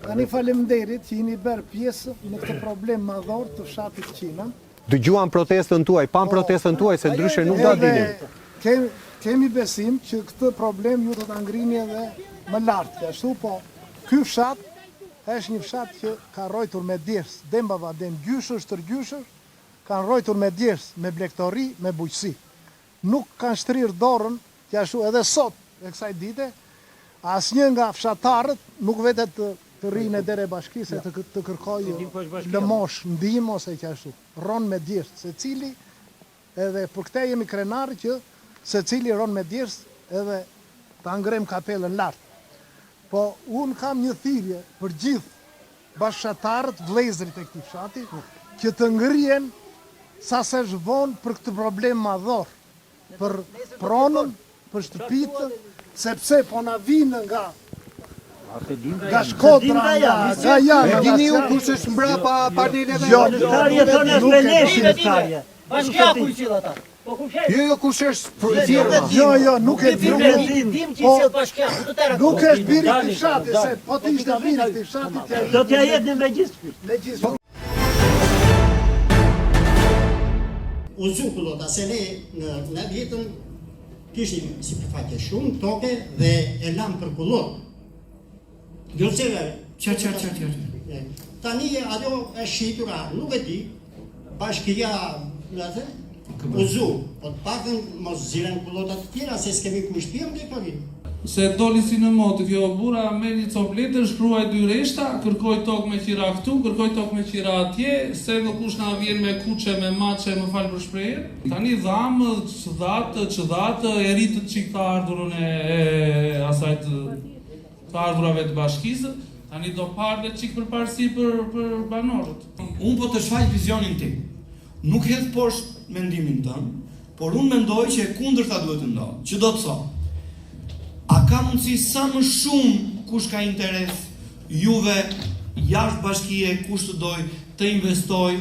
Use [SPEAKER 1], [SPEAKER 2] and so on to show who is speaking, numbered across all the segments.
[SPEAKER 1] Tani faleminderit që jeni bërë pjesë në këtë problem madhor të fshatit Qina.
[SPEAKER 2] Dëgjuam protestën tuaj, pamë protestën tuaj se ndryshe nuk do dinim.
[SPEAKER 1] Kemi, kemi besim që këtë problem ju do ta ngrini edhe më lart, ashtu po ky fshat është një fshat që ka rrojtur me djersë, dem baba dem gjyshër, stërgjyshër, kanë rrojtur me djersë, me blegtori, me bujqësi. Nuk kanë shtrirë dorën që ashtu edhe sot e kësaj dite, asnjë nga fshatarët nuk vetet të të rrijë në derë e bashkisë e të të kërkojë lëmosh, ndihmë ose që ashtu. Rron me djersë, secili edhe për këtë jemi krenarë që secili rron me djersë edhe ta ngrem kapelën lart. Po unë kam një thirrje për gjithë bashkëfshatarët, vëllezërit e këtij fshati, që të ngrihen sa s'është vonë për këtë problem madhor, për pronën, për shtëpitë, sepse po na vinë nga nga Shkodra, nga nga
[SPEAKER 2] jana, E dini ju kush është mbrapa paneleve?
[SPEAKER 1] Jo, nuk e di.
[SPEAKER 3] Bashkiaku i sjell ata. Po kush është?
[SPEAKER 2] Jo, jo, kush është firma?
[SPEAKER 1] Jo, jo, nuk e di.
[SPEAKER 3] Ne dim që i sjell bashkiaku, të tëra.
[SPEAKER 1] Nuk është biri i këtij fshati, se po të ishte biri i këtij fshati, t'ja
[SPEAKER 4] Do t'ja jepnim me gjithë.
[SPEAKER 1] Me gjithë.
[SPEAKER 5] U zu kullota, se ne në në vjetën kishim sipërfaqe shumë toke dhe e lamë për kullotë. Jo se
[SPEAKER 6] Qa, qa, qa, qa.
[SPEAKER 5] Tani ajo është shitur, a nuk e di, bashkia, në atë, u zu, po të paktën mos ziren kullota të tjera, se s'kemi ku shpiem blegtorinë.
[SPEAKER 6] Se doli si në modë kjo burra merr një copë letër shkruaj dy rreshta kërkoj tokë me qira këtu kërkoj tokë me qira atje se edhe kush na vjen me kuçe me maçe më fal për shprehjen tani dhamë ç'dhatë ç'dhatë e rritët çik të ardhurën e asaj të të ardhurave të bashkisë tani do parë dhe çik përparësi për për banorët.
[SPEAKER 7] Unë po të shfaq vizionin tim. Nuk hedh poshtë mendimin tënd, por unë mendoj që e kundërta duhet të ndodhë, që do të thotë, a ka mundësi sa më shumë kush ka interes, juve jashtë bashkie, kush të dojë të investojë,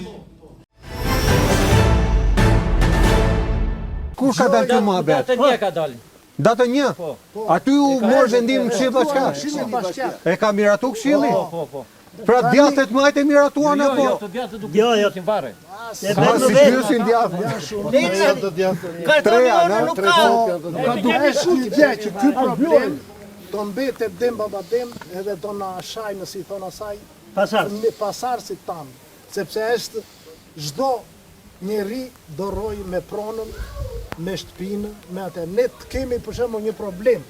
[SPEAKER 2] Kur ka dalë ky muhabet?
[SPEAKER 3] Datën një ka dalë.
[SPEAKER 2] Datën një?
[SPEAKER 3] Po.
[SPEAKER 2] Aty u mor vendim këshilli bashkiak.
[SPEAKER 1] Këshilli bashkiak.
[SPEAKER 2] E ka miratu këshilli?
[SPEAKER 3] Po, po, po.
[SPEAKER 2] Pra djathtë e të majtë e miratuan
[SPEAKER 3] Jo,
[SPEAKER 2] apo?
[SPEAKER 3] jo, të djathtë nuk
[SPEAKER 4] Jo, jo.
[SPEAKER 3] pyesin fare.
[SPEAKER 4] E
[SPEAKER 2] Ha,
[SPEAKER 4] vetëm
[SPEAKER 2] si
[SPEAKER 4] vetë.
[SPEAKER 2] pyesin djathtë.
[SPEAKER 3] Kartoni
[SPEAKER 2] Treja,
[SPEAKER 3] orë
[SPEAKER 2] na,
[SPEAKER 3] nuk
[SPEAKER 2] tre
[SPEAKER 3] ka.
[SPEAKER 1] Ka duke është një gjë që ky problem do mbetet dem baba dem edhe do na shajnë si thon asaj
[SPEAKER 4] Pasardhës.
[SPEAKER 1] pasardhësit tanë, sepse është çdo njeri do rrojë me pronën, me shtëpinë, me atë. Ne të kemi për shembull një problem,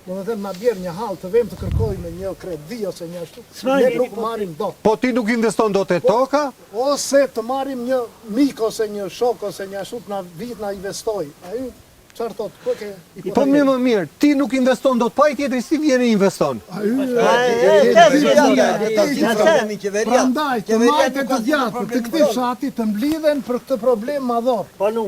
[SPEAKER 1] do të thënë na bjer një hall të vem të kërkojmë një kredi ose një ashtu, ne nuk marrim dot.
[SPEAKER 2] Po ti nuk investon dot te toka?
[SPEAKER 1] Ose të marrim një mik ose një shok ose një ashtu të na vijë të na investojë. Ai çfarë thotë, ku e ke
[SPEAKER 2] Po mirë më mirë, ti nuk investon dot, pa i tjetri si vjen e investon?
[SPEAKER 1] Prandaj të majtë e të djathtë të këtij fshati të mblidhen për këtë problem madhor.
[SPEAKER 4] Po nuk.